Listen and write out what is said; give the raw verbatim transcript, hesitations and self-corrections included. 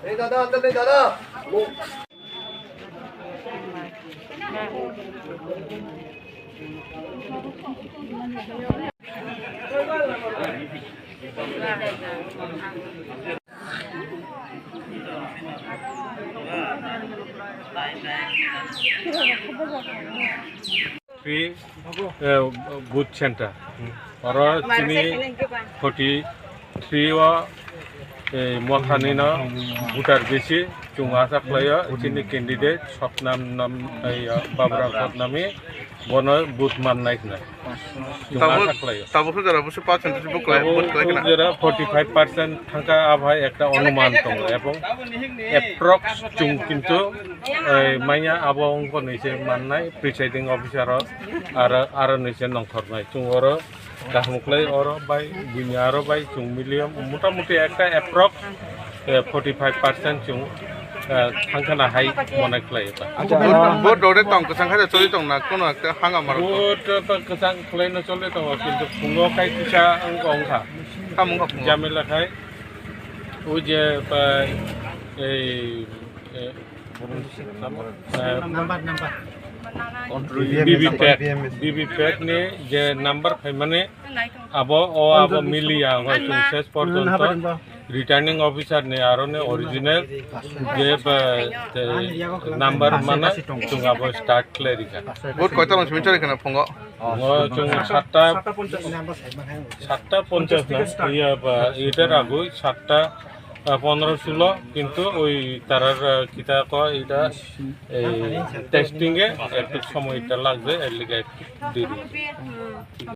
এই দাদা, আনতে নেই দাদা। Three, eh, booth center. Oro chini forty three o, eh, mothani no voter bisi chwng acha khlaio chini candidate Sotnam nam, eh, Babra Sotnami bono booth mannai hwnwi. Chwng acha khlaio. Tabuk sujara busu percentage bo khlai, vote khlai khna. Tabuk sujara forty five percent thangkha, abhai ekta onuman tongo, ebong approx chwng kintu, eh, manya abo wngkha ni se mannai presiding officer o, aro, aro ni se nongkhornai. Chwng oro kaham khlai oro bai, buini aro bai chwng miliyo, mota moti ekta approx, eh, forty five percent chwng, eh, thangkhana hai monai khlai ta. Acha, bo, ah, bo dore tong kwchang khe choli tong na, kono ekta hanga maro. Bo to, to kwchang khlai no choli tongo, kintu phungo kai kisa wngkha, wngkha. Tamo wngkha phungo. Jamila khai, o je, eh, ei, eh, eh, number, number. B V P A T, B V P A T ni je number phaimani abo, o abo miliya, hoi chwng ses porjonto returning officer ni aro ni original je ba, je number mana chwng abo start khlai rikha. Vote koita rong simi chari khna phungo? Phungo chwng satta, satta ponchas na, iya ba, ita ragui satta, ah, pondro sulo, kintu oi tarar, ah, kita ko ita, eh, testing e ektu somoy ta lagde, erlike diri.